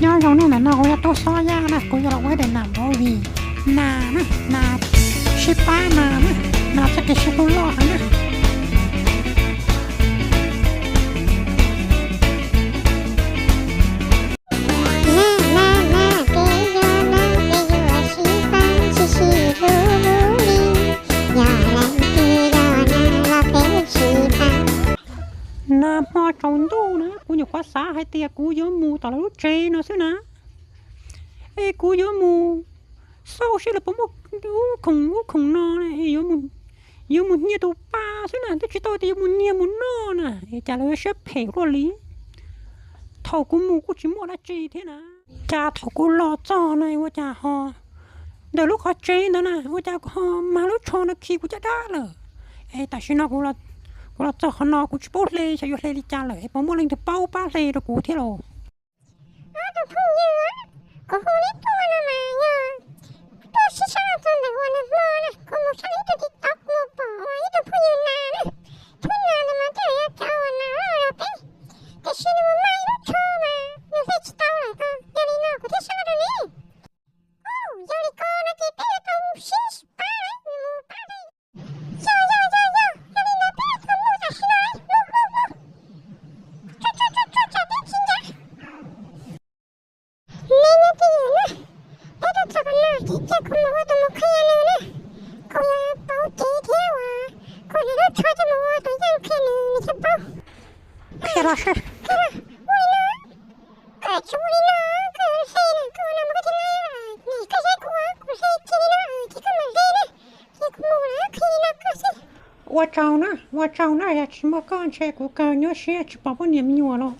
Nyob zoo na, ntawm no kuv yuav tuaj xob yaj na, kuv yuav los ua ib daim nas movie, nas na, nas sib pab, nas na, nas txoj kev sib hlub loj heev na. Nag hmo tsaus ntuj na, kuv nyuam qhuav xav hais tias kuv yuav mus tom lawv lub tsev no xwb na. Es kuv yuav mus xauj seb lawv puas muaj ub khoom ub khoom no, yuav mus nyiag tus pa xwb na, twb tsis tau tias yuav mus nyiag mus noj na, es cas lawv yuav siab phem luaj li. Thaum kuv mus kuj tsis muaj dab tsi thiab na, cas thaum kuv los txog na ua cas ho ntawm lub qhov tsev ntawd na ua cas ho mag lub tsho no khi kuv caj dab lawm. Es tam sim no kuv los txog qhov no kuv tsis paub hle, xyov yuav hle li cas lawm, es puas muaj leej twg paub pab hle rau kuv thiab los? Ob tug phooj ywg, kuv hu neb tuaj no mas yog tuaj sib sab laj txog ntawm uas nag hmo na kuv mus saib ib tug TikTok mus pom uas ib tug phooj ywg nas na, thiab nas ntawd mas twb yog cov uas nas loj los peb, tiam sis nws mus mag ib lub tsho mas nws hle tsis tau lawm, yog li no kuv thiaj sab laj rau neb. Yog li ko no ces peb yuav tau mus sib pab, mus pab. Yog yog yog yog, yog li ntawd peb yuav tau mus tam sim no, mus mus mus, tso tso tso tso tsam peb tsis ncav. Me nyob twj ywm na, peb tuaj txog qhov no ces cia kuv mus ua tus mus qhia nws na, kuv yuav pauv cev thiab uas kuv hnav lub tsho coj mus ua tus yeej qhia nws, nws thiaj paub. Qhia los seb. Ua li no, koj tsis ua li no, koj hle na, koj ua no mas koj thiaj li, nim koj saib kuv, kuv hle kiag li no ces koj mam hle na, ces kuv mus lawm, qhia li no koj xwb. Ua tsaug na, ua tsaug na, yog tsis muaj koj ntshe kuv kawg nyuaj siab tsis pom poj niam me nyuam los.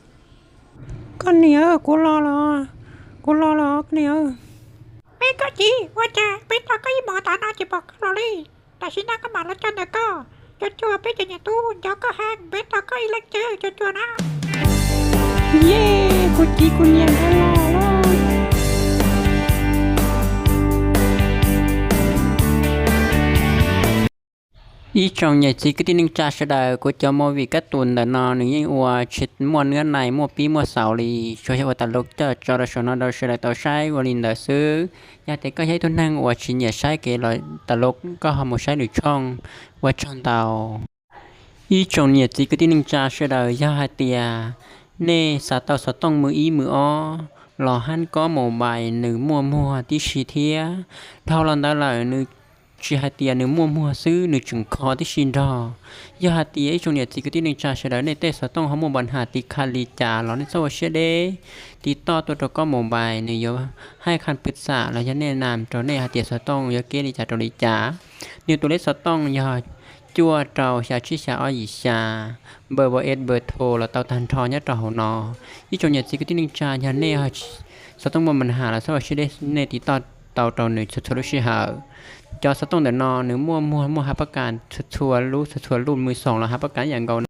Koj niam, kuv los lawm, kuv los lawm koj niam. Peb koj txiv, ua cas peb tos koj ib hmos tas no tsis pom koj los li? Tam sim no koj mam los txog ntawm koj, cua cua peb cov niam tub nco koj heev, peb tos koj ib leeg xwb, cua cua na. Yej, kuv txiv kuv niam nkawd los lawm. Ib tsoom niam txiv kwv tij neej tsa sawv daws, kuv cov movie kab tus ntawm no nws yeej ua tsis muaj nab nais muaj pib muaj xaus li, tsuas yog ua tas lus coj tso rau saum no rau sawv daws tau saib ua li ntawd xwb. Yog tias koj yog ib tug neeg uas tsis nyiam saib kev los tas lus koj ho mus saib lwm tshooj. Ua tsaug ntau. Ib tsoom niam txiv kwv tij neej tsa sawv daws, yog hais tias nej xav tau xov tooj mws ib mws ob los hab kob mobile nws muaj muag tib si thiab. Dhau los ntawd lawm nws tsis hais tias nws muaj muag xwb, nws tseem kho tib si nrog. Yog hais tias ib tsoom niam txiv kwv tij neej tsa sawv daws nej tej xov tooj ho muaj npa nham tiv kha li cas los nej txhob ua siab deb, tiv toj tuaj rau kob mobile nws yuav hais khaj pwm xam los yog nej nam rau nej hais tias xov tooj yuav keb li cas rau li cas. Nws tus lej xov tooj yog cuaj rau xya tsib xya ob yim xya, npawb vo es npawb tho los tau tag nrho nyob rau hauv no. Ib tsoom niam txiv kwv tij neej tsa yog nej xov tooj muaj npa nham los txhob ua siab deb, nej tiv toj tau rau nws txhua txhua lub sij hawm. Cov xov tooj ntawm no nws muaj muag muaj hab pab kas txhua txhua lub, txhua txhua lub mws xoom los hab pab kas ib yam nkaus no.